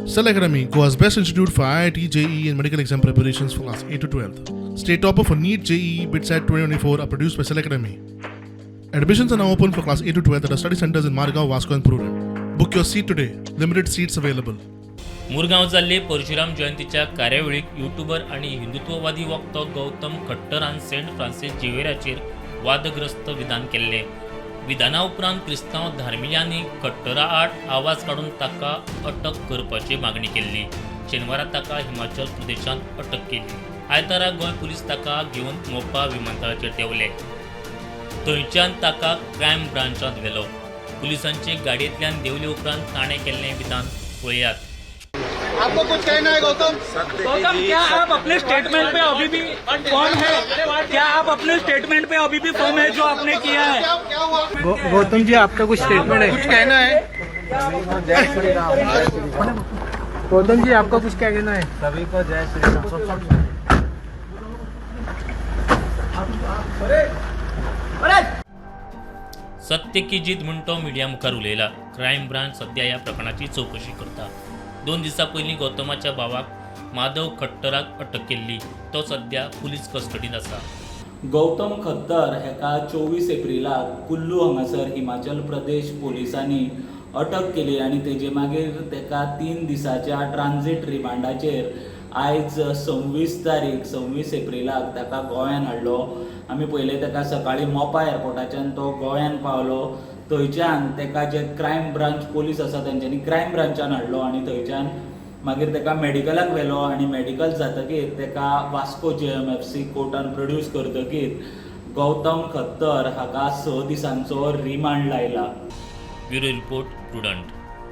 Cell Academy, Goa's best institute for IIT, JEE, and medical exam preparations for class 8 to 12. State topper for NEET, JEE, BITSAT 2024 are produced by Cell Academy. Admissions are now open for class 8 to 12 at our study centers in Margao, Vasco, and Prudent. Book your seat today. Limited seats available. Murgaon जाल्ले परशुराम जयंतीच्या कार्यावळीक YouTuber आनी हिंदुत्ववादी वक्तो Gautam खट्टरान Saint Francis झेवियराचेर वादग्रस्त विधान केल्लें. विधाना उपरांत क्रिस्तांव धार्मियांनी खट्टरा आड आवाज काडून ताका अटक करपाची मागणी केल्ली. शेनवारा ताका हिमाचल प्रदेशांत अटक केली. आयतारा गोंय पुलीस ताका घेवन मोपा विमानतळाचेर देंवले. थंयच्यान ताका क्रायम ब्रांचांत व्हेलो. पुलिसांचे गाडयेंतल्यान देंवले उपरांत ताणें केल्लें विधान पळयात. आपको कुछ कहना है गौतम? गौतम, क्या आप अपने स्टेटमेंट पे अभी भी फर्म है? क्या आप अपने स्टेटमेंट पे अभी भी फर्म है जो आपने किया है? क्या क्या हुआ? गौतम जी, आपका कुछ स्टेटमेंट है? कुछ कहना है? गौतम जी, आपका कुछ क्या कहना है? सभी को जय श्री राम. सत्य की जीत म्हूण तो मिडिया मुखार उलयला. क्रायम ब्रांच सध्या ह्या प्रकरणाची चवकशी करता. 2 दिसां पयलीं गौतमाच्या भावाक माधव खट्टराक अटक केल्ली. तो सध्या पुलीस कस्टडींत आसा. गौतम खत्तर हेका 24 एप्रिलाक कुल्लू हांगासर हिमाचल प्रदेश पोलिसांनी अटक केली आनी तेजे मागीर तेका 3 दिसाच्या ट्रान्झीट रिमांडाचेर आयज 26 तारीख, 26 एप्रिलाक ताका गोंयान हाडलो. आमी पयलें ताका सकाळीं मोपा एअरपोर्टाच्यान तो गोंयान पावलो. थंयच्यान ताका जे क्रायम ब्रांच पोलीस आसा तेंच्यांनी क्रायम ब्रांचान हाडलो आनी थंयच्यान मागीर ताका मेडिकलाक व्हेलो आनी मेडिकल जातकीर ताका वास्को जेएमएफसी कोर्टान प्रोड्यूस करतकीर गौतम खत्तर हाका 6 दिसांचो रिमांड लायला. Bureau report, Prudent.